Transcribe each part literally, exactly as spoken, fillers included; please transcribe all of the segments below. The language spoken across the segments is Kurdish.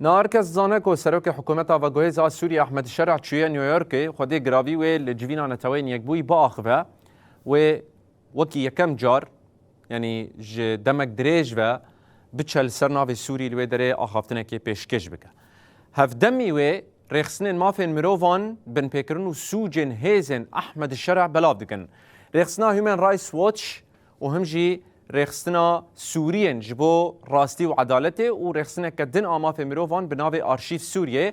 Niha her kes dizane ku serokê hikûmeta veguhêz a Sûriyê Ehmed Şer'a çûye New Yorkê, xwedê giravî wê li civîna Neteweyên Yekbûyî biaxive. Wê wekî yekem car, yanî ji demek dirêj ve, biçe li ser navê Sûrî, li wê derê axaftinekê pêşkêş bike. Hevdemî wê rêxistinên mafên mirovan, binpêkirin û sûcên hêzên Ehmed Şer'a belav dikin. Rêxistina Human Rights Watch û him jî rêxistina Sûriyên ji bo rastî û edaletê û rêxistineke din a mafê mirovan bi navê Arşîv Sûriyê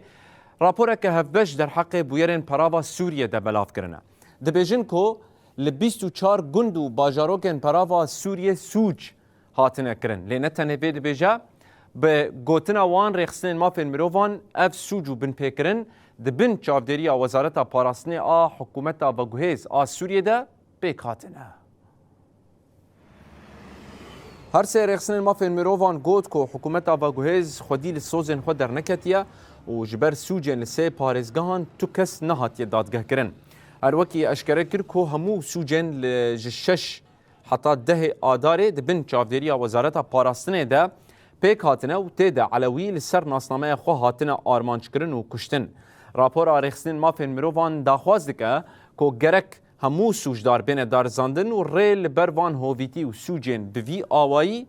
raporeke hevbeş derheqê bûyerên perava Sûriyê de belav kirine. Dibêjin ku li bîst û çar gund û bajarokên perava Sûriyê sûc hatine kirin. Lê ne tenê vê dibêje, bi gotina wan rêxistinên mafên mirovan ev sûc û binpêkirin di bin çavdêriya Wezareta Parastinê a hikûmeta veguhêz a Sûriyê de pêk hatine. Her sê rêxistinên mafên mirovan got ku hikûmeta veguhêz xwedî li sozên xwe derneketiye û ji ber sûcên li sê parêzgehan tu kes nehatiye dadgehkirin. Her wekî eşkere kir ku hemû sûcên li ji şeş heta dehê Adarê di bin çavdêriya Wezareta Parastinê de pêk hatine û tê de Elewî li ser nasnameya xwe hatine armanckirin û kuştin. Rapora Rêxistinên Mafên Mirovan daxwaz dike ku gerek hemû sûcdar bêne darizandin û rê li ber van hovîtî û sûcên bi vî awayî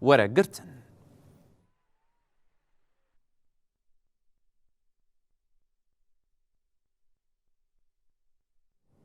were girtin.